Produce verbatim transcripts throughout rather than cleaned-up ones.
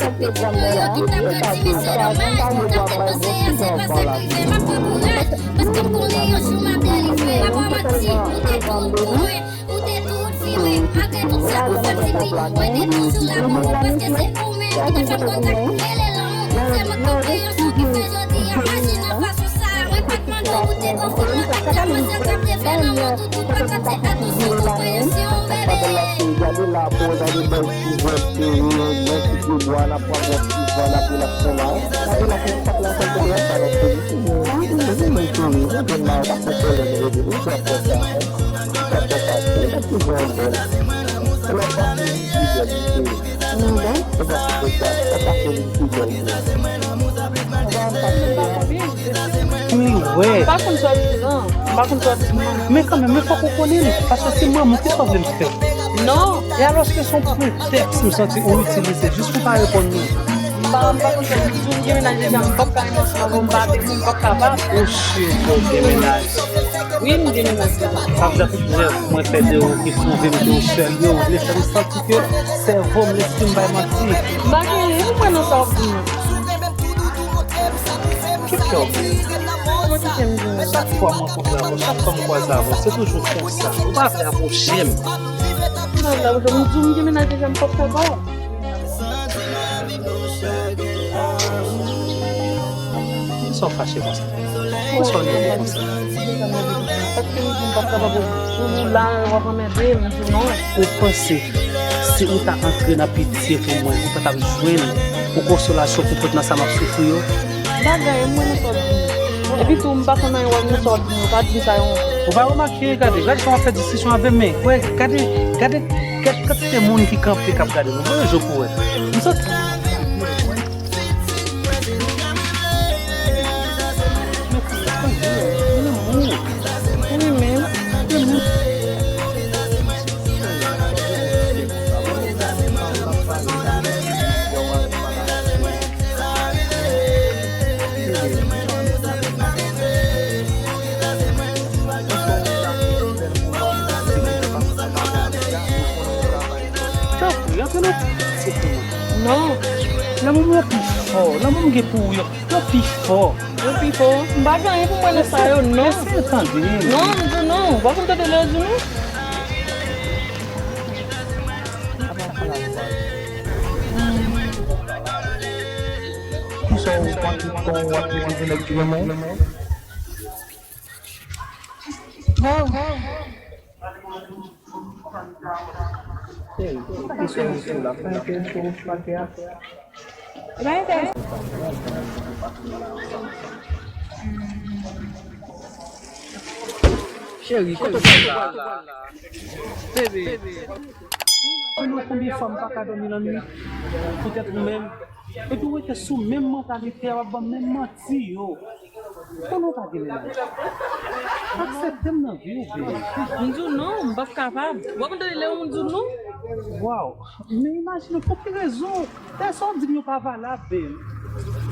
kanpe pou mwen yo ki t ap retire se nan maj, m t ap depanse a, se pa sa k rive, m ap pran kouraj, paske m konnen yon jou m ap delivre, m ap pran manti, ou te tout pou mwen, ou te tout vire, malgre tout sa pou fè m sibi, mwen te toujou la pou ou, paske se ou menm ki te fè m kontak, rele lanmou, se mwen k kanpe yon son ki fè jodi a, aji nan fason sa a, mwen pa t mande w pou te konfime, nan mwen sèl k ap refè lanmou, toutou pa t ap se atousi, konpreyansyon, bebe. Gade la, pou gade bèl ti vèt, mèsi pou bwa, n ap pran bon ti van, n ap rilaks konsa. N ap rilaks, n ap rilaks, n ap rilaks, n ap rilaks. Li wè. M pa konn sa w di, non. M pa konn sa w di, non. Men kanmenm, men fòk ou konnen li. Paske se manman w, kisa w vle m fè? Non. E alòske se yon pretèks m santi ou itilize jis pou w pa reponn mwen. M pa, m pa konn sa w di, m gen mennaj deja, m p ap ka renmen ansanm avè w, m pa renmen, m p ap kapab. Ou si w gen mennaj? Wi, m gen mennaj deja. Sa vle di tout rèv mwen fè de ou ki pwouve m ke ou serye, ou vle fè m santi ke sèvo m, lespri m bay manti. M pa gen anyen pou mwen nan sa w ap di m nan. Ki kè w byen? Kòman ki kè m byen? Chak fwa mwen kontre avè w, chak fwa m kwaze avè w, se toujou konsa. Ou pa vle apwoche m. M pa vle apwoche w. M di w m gen mennaj deja, m p ap kapab. Poukisa w fache konsa? Poukisa w nève konsa? Paske m di m p ap kapab, ou la, w ap anmède m, m di w non. Ou panse si ou ta antre nan pitye pou mwen, ou pa t ap jwenn yon konsolasyon pou tout nan sa m ap soufri yo? M pa gen anyen, m wè nan sa w di m. Epi tou, m pa konn anyen wè nan sa w di m yo, pa di m sa yo. Ou pa remake, gade, gade kòman w ap fè diskisyon avè m, men, wè, gade, gade, gade kantite moun ki kanpe k ap gade nou. Voye je w pou wè. M santi. Tanpri, antre nan ti pou mwen. Non. Lanmou m yo pi fò. Lanmou m gen pou ou yo, yo pi fò. Yo pi fò. M pa gen anyen pou mwen nan sa yo, non. Eseye tande m. Non, m di w non. Ou pa konn tande lè yo di w non? Poukisa w pa kontan w ap manje nèg ki renmen w? Hey, ki solution la? Fè yon solution pa te a. Cheri, kote w pral la? Bebe. Ou imajine w konbyen fwa m pa ka dòmi lannwit poutèt ou menm? Epi w rete sou menm mantalite a, w ap ban m menm manti yo. Konnen w pa gen mennaj. Aksepte m nan vi w, bebe. M di w non, m p ap kapab. W ap tande lè yon moun di w non? Waw, men imajine w, pou ki rezon? Dayè sa w di m yo pa valab, bebe.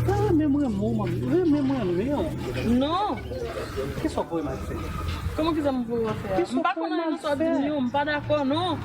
Mwen renmen m renmen w, manmi. Renmen m renmen w. Non. Kisa w voye m al fè? Kòman kisa m voye w al fè a? M pa konn anyen nan sa w di m yo, m pa dakò non.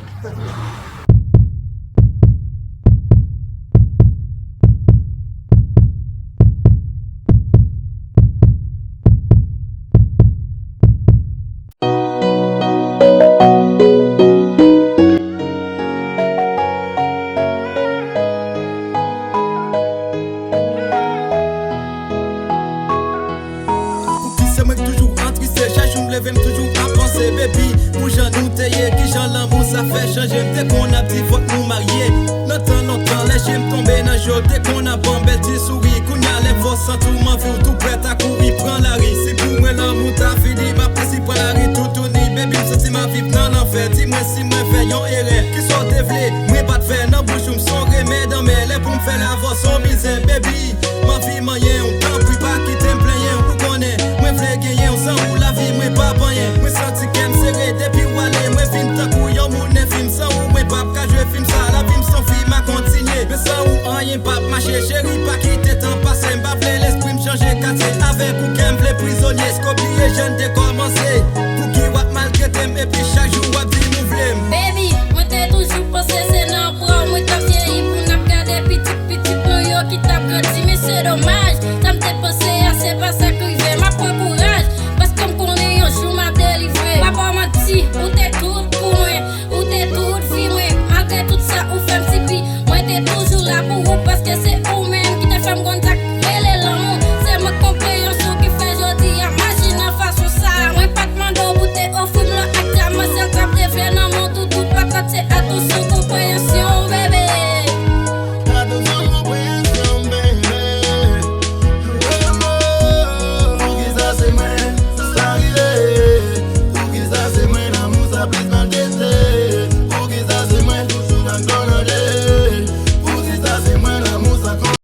Leve m toujou ap panse, baby, pou jan nou te ye, kijan lanmou sa fè chanje. M te konn ap di fòk nou marye. Nan tan lontan, lè je m tonbe nan je w, te konn ap ban bèl ti souri. Kounya lè fò santi w m anvi w, tou prèt a kouri pran lari. Si pou mwen lanmou ta fini, m ap resi pran lari toutouni. Baby, m santi m ap viv nan lanfè. Di mwen si mwen fè yon erè. Kisa w te vle, mwen pa t fè nan bouch ou, m se yon remèd anmè. Lè pou m fè l avè w se yon mizè, baby. M anvi manyen w, tanpri pa kite m plenyen w. Ou konnen, mwen vle genyen w, san ou lavi mwen p ap anyen. Mwen santi kè m sere depi w ale, mwen vin tankou yon moun nan fim. San ou mwen p ap ka jwe fim sa, lavi m se yon fim a kontinye. Men san ou anyen p ap mache, cheri pa kite tan pase. M pa vle lespri m chanje katye, avèk ou kè m vle prizonye. Èske w bliye jan n te kòmanse? Pouki w ap maltrete m epi chak jou w ap di m ou vle m? Baby, mwen te toujou panse se nan bra w mwen t ap vyeyi pou n ap gade pitit pitit nou yo ki t ap grandi. Men se domaj, sa m te panse